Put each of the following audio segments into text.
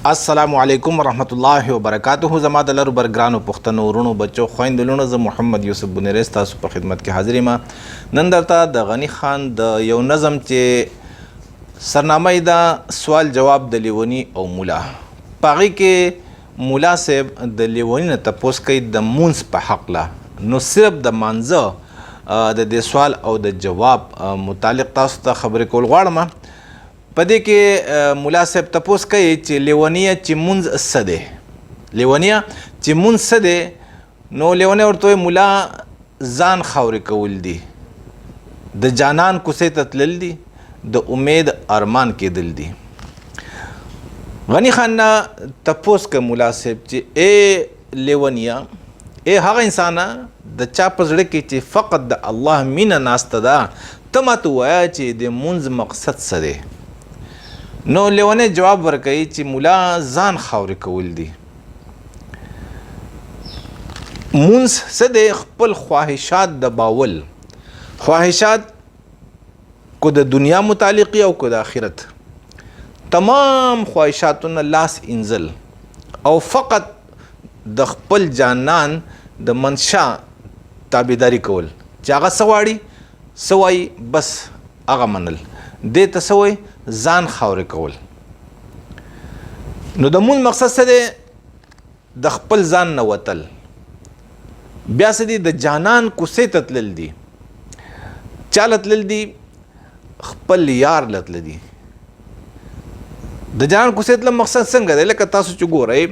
السلام علیکم ورحمت الله وبرکاته. زما د لرو بر ګرانو پښتنو وروڼو، بچو، خویندو، لوڼو، زه محمد یوسف بونیری ستاسو په خدمت کې حاضر یم. نن درته د غني خان د یو نظم چې سرنامه یې ده سوال جواب د لیوني او مولا، په هغې کې مولا صاحب د لیوني نه تپوس کوي د مونځ په حقله. نو صرف د مانځه د دې سوال او د جواب متعلق تاسو ته خبرې کول غواړم. په دې کې ملا صاحب تپوس کوي چې لیونیه چې مونځ څه دی، لیونیه چې مونځ څه دی؟ نو لیونی ورته وایي ملا ځان خاورې کول دي، د جانان کوڅې ته تلل دي، د امید ارمان کېدل دي. غني خان نه تپوس کوي ملا صاحب چې ای لیونیه، ای هغه انسانه د چا په زړه کې چې فقط د الله مینه ناسته ده، ته ماته ووایه چې د مونځ مقصد څه دی؟ نو لیونی جواب ورکوي چې مولا ځان خاورې کول دي. مونځ څه دی؟ خپل خواهشات دباول، خواهشات کو د دنیا متعلقي او کو د آخرت، تمام خواهشاتونه لاس انزل او فقط د خپل جانان د منشا تابعداري کول، چې هغه څه غواړي څه وایي بس هغه منل، دې ته څه وایي؟ ځان خاورې کول. نو د مونځ مقصد څه دی؟ د خپل ځان نه وتل. بیا څه دي؟ د جانان کوڅې ته تلل دي. چا له تلل دي؟ خپل یار له تلل دي. د جانان کوڅې تلل مقصد څنګه دی؟ لکه تاسو چې ګورئ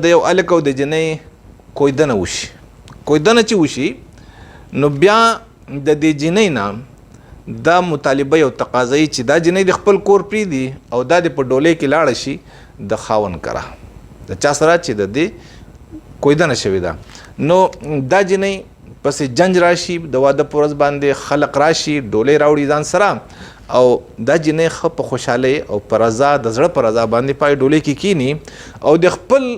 د یو هلک او د جنۍ کویدنه وشي، کویدنه چې وشي نو بیا د دې جنۍ نه دا مطالبه یو تقاضا چې دا جنۍ د خپل کور پریږدي او دا د په ډولۍ کې لاړه شي د خاوند کره، د چا سره چې د دې کویدنه شوې ده. نو دا جنۍ پسې جنج راشي، د واده په ورځ باندې خلق راشي، ډولۍ راوړي ځان سره، او دا جنۍ ښه په خوشحالۍ او په رضا، د زړه په رضا باندې پای ډولۍ کې کینی او د خپل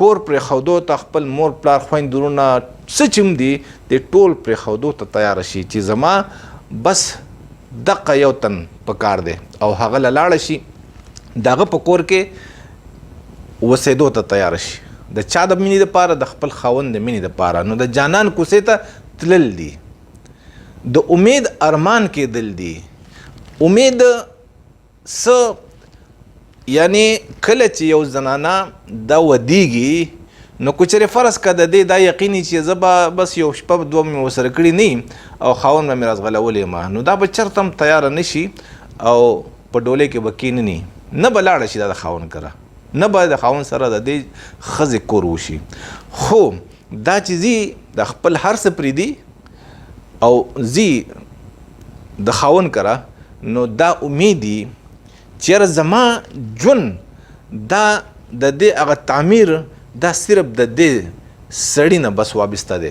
کور پرېښودو ته، خپل مور پلار خویندې وروڼه څه چې هم دي د ټول پرېښودو ته تیاره شي چې زما بس دقه یو تن په کار دی، او هغه له لاړه شي د هغه په کور کې وسېدو ته تیاره شي. د چا د مینې دپاره؟ د خپل خاوند د مینې دپاره. نو د جانان کوڅې ته تلل دي، د امید ارمان کېدل دي. امید څه؟ یعنی کله چې یو زنانه دا ودیږي نو که چېرې فرض که د دې دا یقیني چې زه به بس یو شپه دوه مې ورسره کړي نه او خاوند به مې راځغلولی ما، نو دا به چېرته هم تیاره نه شي او په ډولۍ کې به کښېنني، نه به لاړه شي دا د خاوند کره، نه به د خاوند سره د دې ښځې کور وشي. خو دا چې ځي د خپل هر څه پرېږدي او ځي د خاوند کره، نو دا امیدي چې یاره زما ژوند دا د دې هغه تعمیر دا صرف د دې سړي نه بس وابسته دی،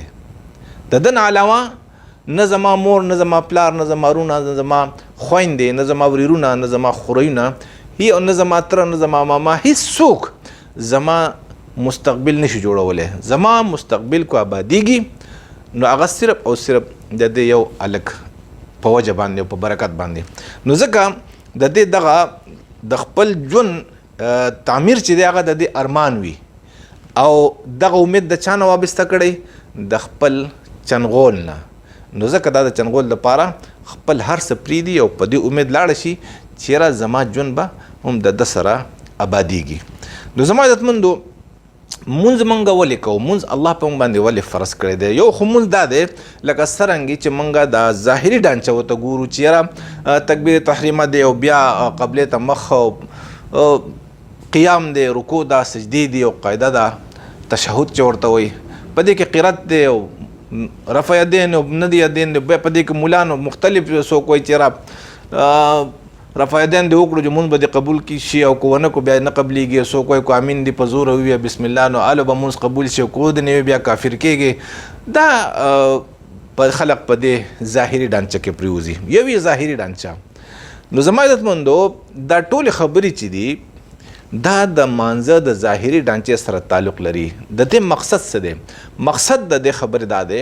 د ده نه علاوه نه زما مور، نه زما پلار، نه زما وروڼه، نه زما خویندې، نه زما وریرونه، نه زما خوریونه، هی او نه زما تره، نه زما ماما، هیڅوک زما مستقبل نشي جوړولی. زما مستقبل کو آبادیږي نو هغه صرف او صرف د دې یو هلک په وجه باندې او په برکت باندې. نو ځکه د دې دغه د خپل ژوند تعمیر چې دی هغه د دې ارمان وي، او دغه امید د چا نه وابسته کړی؟ د خپل چنغول نه. نو ځکه دا د چنغول دپاره خپل هر څه پرېږدي او په دې امید لاړه شي چې یاره زما ژوند به هم د ده سره آبادیږي. نو زما عزتمندو، مونځ مونږ ولې کوو؟ مونځ الله په مونږ باندې ولې فرض کړی دی؟ یو خو مونځ دا دی لکه څرنګه چې مونږ دا ظاهري ډانچه ورته ګورو چې یاره تکبیر تحریمه دی او بیا قبلې ته مخ او قیام دی، رکوع ده، سجدې دي او قاعده ده، تشهد چې ورته وایي، په دې کې قرت دی او رفع یدین او نه دی یدین دی، بیا په دې کې مولانو مختلف څوک وایي چې یاره رفع یدین دې وکړو چې مونځ به دې قبول کی شي او که ونه کړو بیا نه قبلېږي، څوک وایي که امین دې په زوره ووایي بسم الله نو هله به مونځ قبول شي او که ودې نه وي بیا کافر کېږي. دا په خلق په دې ظاهري ډانچه کې پرېوځي، یو یې ظاهري ډانچه. نو زما عزتمندو، دا ټولې خبرې چې دي دا د مانځه د ظاهري ډانچې سره تعلق لري. د دې مقصد څه دی؟ مقصد د دې خبرې دا دی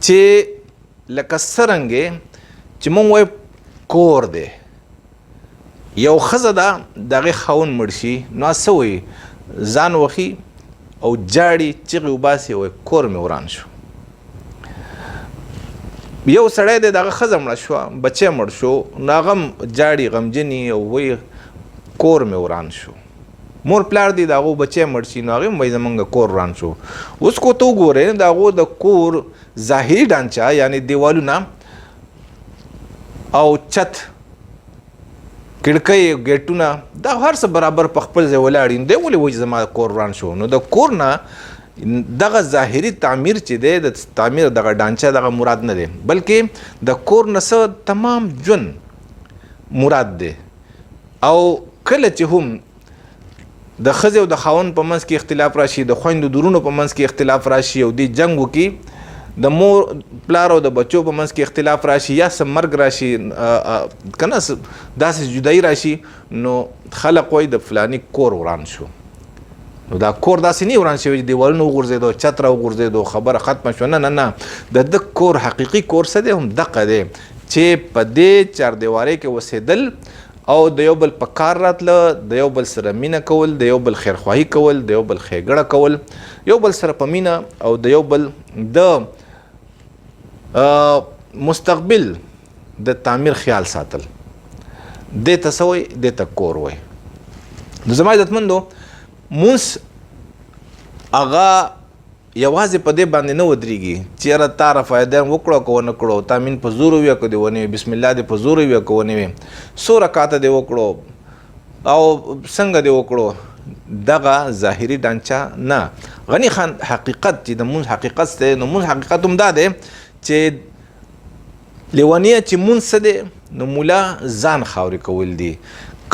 چې لکه څرنګه چې مونږ وایو کور دی، یو ښځه ده، د هغې خاوند مړ شي، نو هغه څه وایي؟ ځان وهي او جاړي، چیغې وباسي، وایي کور مې وران شو. یو سړی دی، د هغه ښځه مړه شوه، بچی مړ شو، نو هغه هم جاړي، غمجني او وایي کور مې وران شو. مور پلار دی، د هغو بچی مړ شي، نو هغې هم وایي زمونږ کور وران شو. اوس که ته وګورې، د هغو د کور ظاهري ډانچه، یعنې دیوالونه او چت، کړکۍ، ګیټونه، دا هر څه برابر په خپل ځای ولاړ دي، دی ولې وایي چې زما کور وران شو؟ نو د کور نه دغه ظاهري تعمیر چې دی، د تعمیر دغه ډانچه دغه مراد نه دی، بلکې د کور نه څه تمام ژوند مراد دی. او کله چې هم د ښځې او د خاوند په منځ کې اختلاف راشي، د خویندو د وروڼو په منځ کې اختلاف راشي او دی جنګ وکړي، د مور پلار او د بچو په منځ کې اختلاف راشي، یا څه مرګ راشي، که نه داسې جدایي راشي، نو خلک وایي د فلاني کور وران شو. نو دا کور داسې نه وران شوی چې دیوالونه وغورځېدو، چت را وغورځېدو، خبره ختمه شوه. نه نه نه، د ده کور حقیقي کور څه دی؟ هم دقه دی چې په دې چاردیوارۍ کې وسېدل او د یو بل په کار راتله، د یو بل سره مینه کول، د یو بل خیرخواهي کول، د یو بل ښېګړه کول، یو بل سره په مینه او د یو بل د مستقبل د تعمیر خیال ساتل. دې ته څه وایي؟ دې ته کور وایي. نو زما عزتمندو، مونځ هغه یوازې په دې باندې نه ودرېږي چې یاره تا رفع یدین وکړو که ونه کړو، تا مین په زور وویه که دې ونه وي، بسم الله دې په زور وویه که ونه وي، څو رکعته دې وکړو او څنګه دې وکړو، دغه ظاهري ډانچه نه. غني خان حقیقت چې د مونځ حقیقت دی، نو مونځ حقیقت هم دا دی چې لیونیه چې مونځ څه دی، نو مولا ځان خاورې کول دي.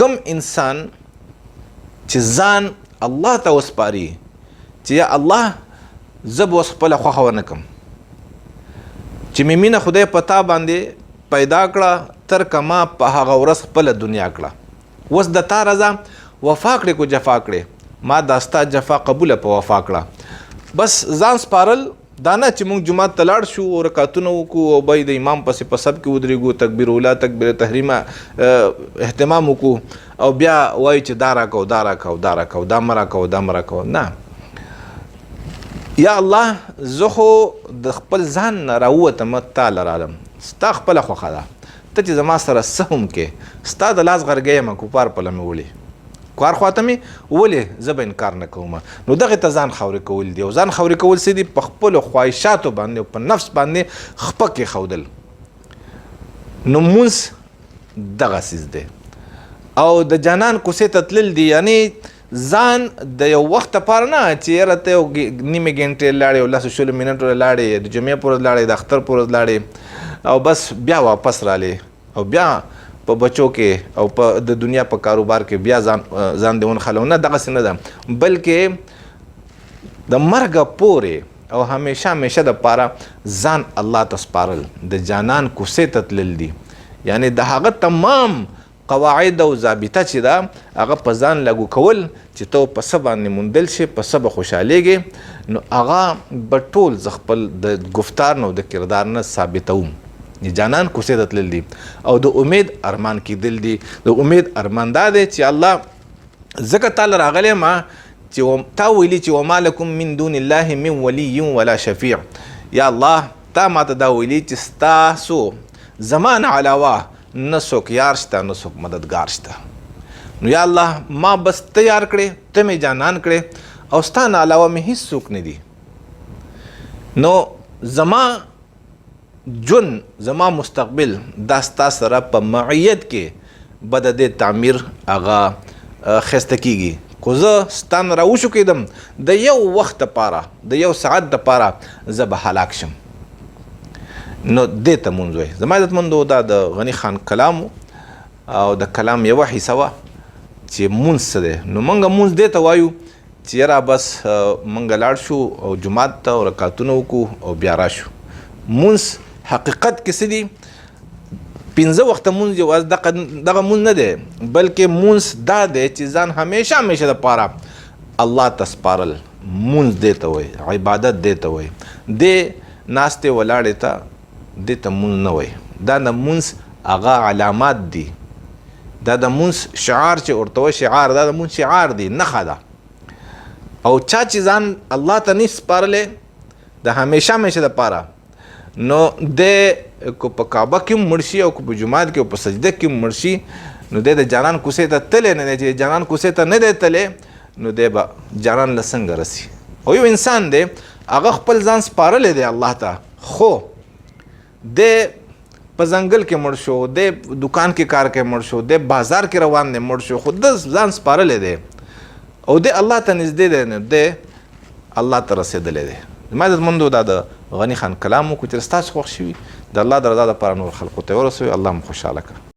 کم انسان چې ځان الله ته وسپاري چې یا الله زه به اوس خپله خوښه ونه کړم، چې مې مینه خدای په تا باندې پیدا کړه، تر که ما په هغه ورځ خپله دنیا کړه، اوس د تا رضا وفا کړې کو جفا کړې، ما دا ستا جفا قبوله په وفا کړه. بس ځان سپارل، دا نه چې موږ جومات ته لاړ شو او رکعتونه وکړو او بیا د امام پسې په صف کې ودرېږو، تکبیر اولا تکبیر تحریمه اهتمام وکړو او بیا وایو چې دا راکړه او دا راکړه او دا راکړه او دا مه راکړه او دا مه راکړه. نه، یا الله زه خو د خپل ځان نه راووتم، تا له رالم، ستا خپله خوښه ده، ته چې زما سره څه هم کې، ستا د لاس غرګی یم، کوپار پله مې ولې، کار خواته مې ولې، زه به انکار نه کوم. نو دغې ته ځان خاورې کول دي. او ځان خاورې کول څه دي؟ په خپلو خواهشاتو باندې او په نفس باندې خپه کېښودل. نو مونځ دغه څیز دی. او د جانان کوڅې ته تلل دي، یعنی ځان د یو وخت لپاره نه چې یاره ته یو نیمې ګنټې لاړې او لسو شلو منټو لاړې، د جمعې پر ورځ لاړې، د اختر پر ورځ لاړې او بس بیا واپس رالې او بیا په بچو کې او په د دنیا په کاروبار کې بیا ځان دې ونښلو. نه، دغسې نه ده، بلکې د مرګه پورې او همیشه همیشه د پاره ځان الله ته سپارل، د جانان کوڅې ته تلل دي، یعنی د هغه تمام قواعد او ضابطه چې ده هغه په ځان لاګو کول چې ته په څه باندې موندل شې، په څه به خوشحالېږې، نو هغه به ټول زه خپل د ګفتار نه او د کردار نه ثابتوم. د جانان کوڅې ته تلل دي او د امید ارمان کېدل دي. د امید ارمان دا دی چې الله ځکه تا له راغلی ما چې تا ویلي چې وما لکم من دون الله من ولی ولا شفیع. یا الله تا ما ته دا ویلي چې ستاسو زما نه علاوه نه څوک یار شته نه څوک مددګار شته. نو یا الله ما بس ته یار کړې، ته مې جانان کړې او ستا نه علاوه مې هیڅ څوک نه دي. نو زما ژوند، زما مستقبل دا ستا سره په معیت کې به د دې تعمیر هغه ښایسته کېږي. خو زه ستا نه راوشوکېدم د یو وخت دپاره، د یو ساعت دپاره زه به هلاک شم. نو دې ته مونځ وایي. زما عزتمندو، دا د غني خان کلام او د کلام یوه حصه وه چې مونځ څه دی. نو موږ مونځ دې ته وایو چې یاره بس موږ لاړ شو او جومات ته او رکعتونه وکړو او بیا راشو. مونځ حقیقت کې څه دي؟ پنځه وخته مونځ یوازې دغه مونځ نه دی، بلکې مونځ دا دی چې ځان همیشه همیشه دپاره الله ته سپارل. مونځ دې ته وایي، عبادت دې ته وایي، دې ناستې ولاړې ته دې ته مونځ نه وایي. دا د مونځ هغه علامات دي دا د مونځ شعار چې ورته وایي، شعار دا د مونځ شعار دی، نښه ده. او چا چې ځان الله ته نه سپارلی د همیشه همیشه دپاره، نو دی که په کعبه کې هم مړ شي او که په جومات کې او په سجده کې هم مړ شي، نو دی د جانان کوڅې ته تللی نه دی. چې جانان کوڅې ته نه دی تللی، نو دی به جانان له څنګه رسي؟ او یو انسان دی، هغه خپل ځان سپارلی دی الله ته، خو دی په ځنګل کې مړ شو، دی دکان کې کار کې مړ شو، دی بازار کې روان دی مړ شو، خو ده ځان سپارلی دی او دی الله ته نږدې دی، نو دی الله ته رسېدلی دی. زما عزتمندو، دا د غني خان کلام و. که چېرې ستاسو خوښ شوي، د الله د رضا دپاره نور خلکو ته ورسوي. الله مو خوشحاله کړه.